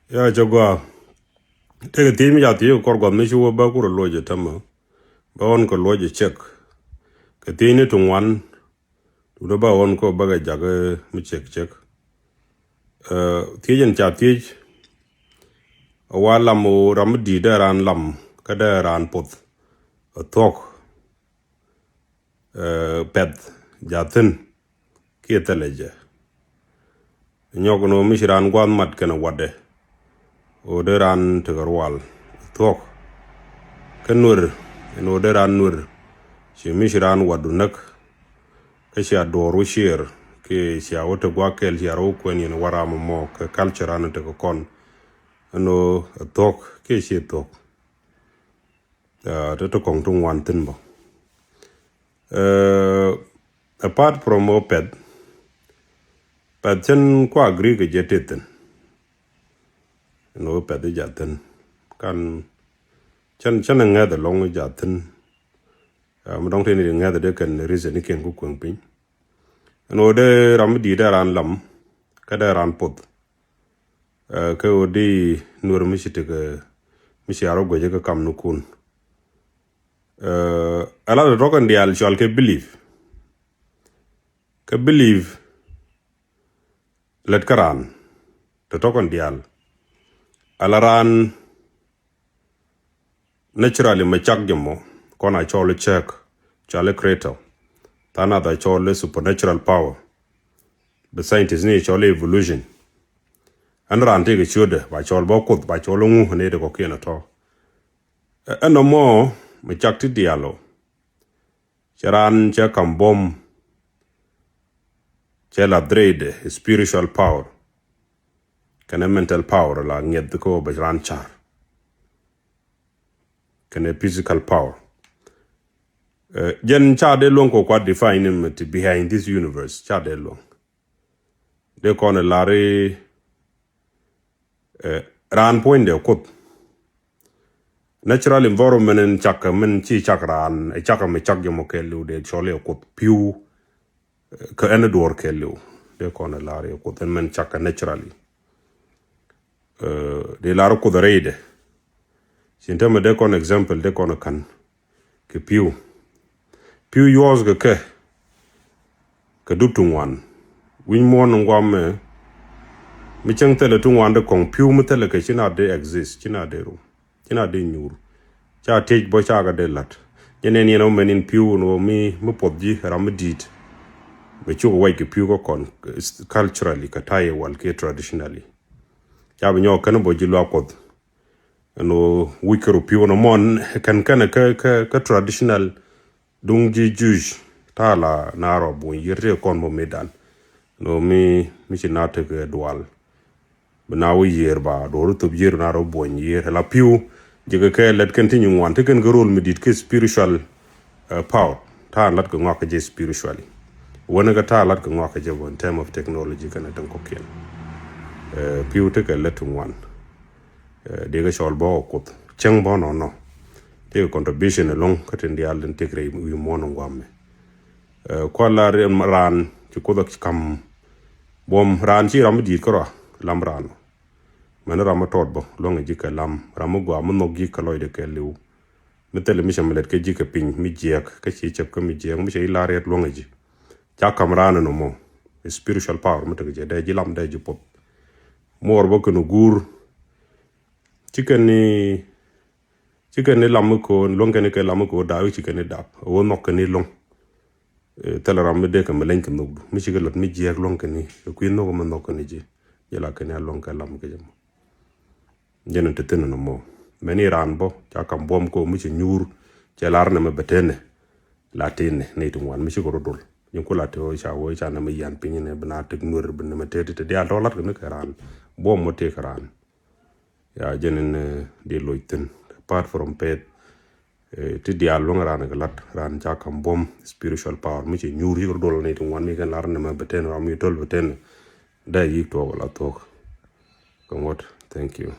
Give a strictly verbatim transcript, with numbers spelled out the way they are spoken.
Ya cɛ gɔaa. Tekɛ thiec mi ca thiec kɛ kɔr gua̱th mi ci wä bä kurɛ luɔc ɛ tämɛ. Bä ɣɔn kɛ luɔc ɛ cɛk. Kɛ thiec ni ti ŋuan. Duundä bä ɣɔn kɛ bä kɛ jak mi cɛk cɛk. Ɛ, thiec ɛn ca thiec. Ɛ wa lam ɣöö ram mi di̱i̱t dee raan lam kä dee raan poth. Ɛ thuɔ̱k. Ɛ, pɛth ja̱thi̱n kiɛ thilɛ jɛ. Nyɔk ni ɣöö mi ci raan gua̱a̱th mat kɛnɛ watdɛ. Ɣöö dee raan tekɛ rual thuɔ̱k. Kä nuer ɛn ɣöö dee raan nuer. Ci mi ci raan watdu näk. Kä cia duɔ̱ɔ̱r wä ciɛɛr kiɛ cia wä te gua̱a̱k kɛl cia rɔ wä kuɛn yɛn waram mɔ kɛ culture an tekɛ kɔn. Ɛn ɣöö ɛ thuɔ̱k kiɛ ci thuɔ̱k. Ɛ, te te kɔŋ ti ŋuan thi̱n bä. Ɛ, apart from ɔ pɛth, pɛth cɛn kua agree kɛ jɛ te thi̱n. Ɛn ɣöö pɛth i̱ ja̱thi̱n. Kan cɛn, cɛn ɛ ŋɛth ɛlɔŋ i̱ ja̱thi̱n. Ɛ, mi dɔ̱ŋ te ni ŋɛth dee kɛn reason i̱ kiɛn ku kueŋ piny. Ɛn ɣöö dee ram mi di̱i̱t dee raan lam kä dee raan poth. Ɛ, kä ɣöö di nuer mi ci tekɛ mi ci a rɔ guecä kä kam ni kun. Ɛ, a la tɔ̱tɔ̱ kɛn diaal cɔal kɛ belief. Kä belief lät kä raan tɔ̱tɔ̱ kɛn diaal. A la raan naturally mɛ cak jɛ mɔ kɔn a cɔl cäk, cɔl creator. Than a cɔl supernatural power. Bɛ scientist ni cɔl evolution. Ɛn raan tëëkɛ ciötdɛ ba cɔl bä kuoth ba cɔl ŋu ni ti kɔkiɛn a tɔ̱. Ɛ, ɛn nɔmɔ mɛ cak ti diaal ɔ. Cɛ raan cɛ kam buɔ̱m. Cɛ la dhreydɛ spiritual power. Kɛnɛ mental power la ŋiɛth kä bɛ raan car. Kɛnɛ physical power. Ɛ, jɛn ca dee luɔ̱ŋ kɔ kua define mi ti behind this universe ca dee luɔ̱ŋ. Dee kɔn ɛ lar i̱, ɛ, raan puɔ̱nydɛ kuoth. Natural environment in cak min ci cak raan, ɛ cak mi cak jɛ mɔ kɛɛliw dee cɔl i̱ kuoth pi̱w. Kä ɛn duɔ̱ɔ̱r kɛɛliw dee kɔn ɛ lar i̱ kuoth ɛn mɛn cak naturally. Ɛ, dee lar kuoth rɛydɛ. Cin tɛmɛ dee kɔn example dee kɔn ka̱n kɛ pi̱w. Pi̱w yuɔ̱ɔ̱s kɛ kɛ kɛ dup ti ŋuan. Wi̱ny muɔ̱ɔ̱n ŋuam mɛ mi cäŋ thilɛ ti ŋuan dee kɔŋ pi̱w mi thilɛ kɛ ci na dee exist ci na dee rum. Ci na dee nyuur. Ca tiec bä ca kɛ dee la̱t. Jɛ nɛn yɛn ɔ mɛn in pi̱w ni wä mi, mi puɔth ji̱ ram mi di̱i̱t. Bɛ cuk wɛc kɛ pi̱w kä kɔn, eh, culturally kɛ ta̱yɛ wal kiɛ traditionally. Ca bi nyɔk kɛn bä ji̱ luak kuɔth. Ɛn wä wi̱c kɛ ru pi̱w ni mɔn kɛn kɛn kä, kä, kä traditional. Duŋ ji̱ Jewish ta̱a̱ la naar ɔ buɔ̱ny yiër tëë kɔn bä mëëdan. Nɔ mi, mi ci na tekɛ dual. Bi na wä yiër ba duɔ̱ɔ̱r thop yiër naar ɔ buɔ̱ny yiër la pi̱w. Jekɛ kɛ lɛt kɛn ti nyi ŋuan ti kɛn kɛ rol mi di̱t kɛ spiritual, eh, power. Ta̱a̱ lat kɛ ŋɔak kɛ jɛ spiritually. Wänä kɛ ta̱a̱ lat kɛ ŋɔak kɛ jɛ bä in term of technology kɛn a täŋ kɔkiɛn. Eh, pi̱w ti kɛ lɛt ti ŋuan. Eh, dee kɛ cɔl bä ɔ kuoth cäŋ bä nɔnɔ. Tëëkɛ contribution ɛlɔ̱ŋ kä tin diaal tin tëk rɛy wi̱i̱ muɔ̱ɔ̱n in gua̱a̱mɛ. Eh, kua̱r la raan ci kuoth ɔ ci ka̱m buɔ̱m raan ci ram mi di̱i̱t kärɔa lam raan ɔ. Mɛn ram mi tɔɔt bä luäŋ ji̱ kɛ lam ram mi gua̱a̱ mi nhɔk ji̱ kɛ lɔcdɛ kɛ li̱w. Mi thilɛ mi cɛ mi lɛt kä ji̱ kɛ piny mi jiɛɛk kä ci cɛp kä mi jiɛɛk mi cɛ i̱ la riɛt luäŋ ji̱. Ca ka̱m raan ɛn ɔmɔ. Spiritual power mi tekɛ jɛ dee ji̱ lam dee ji̱ puɔth. Muɔɔr bä kɛn guur. Ci kɛn ni, ci kɛn ni lam mi ko̱o̱n luäŋ kɛn ni kɛ lam mi ko̱o̱n daak ci kɛn ni daak. Ɣöö nhɔk kɛn ni luäŋ. Eh, thilɛ ram mi dee kɛ mi leny kɛ nhökdu mi ci kɛ lat mi jiɛɛk luäŋ kɛn ni kɛ kui̱ nhök mi nhɔk kɛn ni ji̱. Ji̱ la kɛn ni a luäŋ kɛ lam kɛ jɛ mɔ. Jɛn in te thi̱n in mɔ mɛn i̱ raan bä ca kam buɔ̱m kɛ mi cɛ nyuur. Cɛ lar nɛmɛ bɛ tënɛ la tënɛ nɛy ti ŋuan mi cikɛ rɔ dol. Nyin ku la te ɣöö ca ɣöö ca nɛmɛ yian piny nɛ bi na tek nuer bi nɛmɛ te ti te diaal tɔ lat kɛ ni kɛ raan buɔ̱m mɔ tëë kɛ raan. Ya jɛn in, eh, di loc thi̱n apart from pɛth. Eh, ti diaal luäŋ raan kɛ lat raan ca kam buɔ̱m spiritual power mi cɛ nyuur cikɛ rɔ dol nɛy ti ŋuan mi kɛn lar nɛmɛ bɛ tënɛ ram mi töl bɛ tënɛ. Dee yik tuɔɔk la thuɔɔk. Kɛ ŋuɔ̱t. Thank you.